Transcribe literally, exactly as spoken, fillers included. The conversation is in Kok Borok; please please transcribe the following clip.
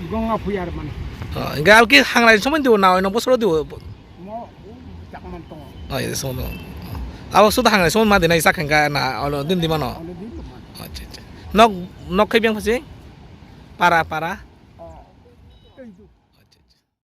Gong a phuya ar mani. Hingke alki hanglai somoi dibo na oino bosoro dibo. Mo chakman tongo. Ai somoi. Abo suda hanglai somoi ma dinai sak hingka na olo din di mano. Olo din di mano. Acha acha. Nok nok khai biang phasi? Para para.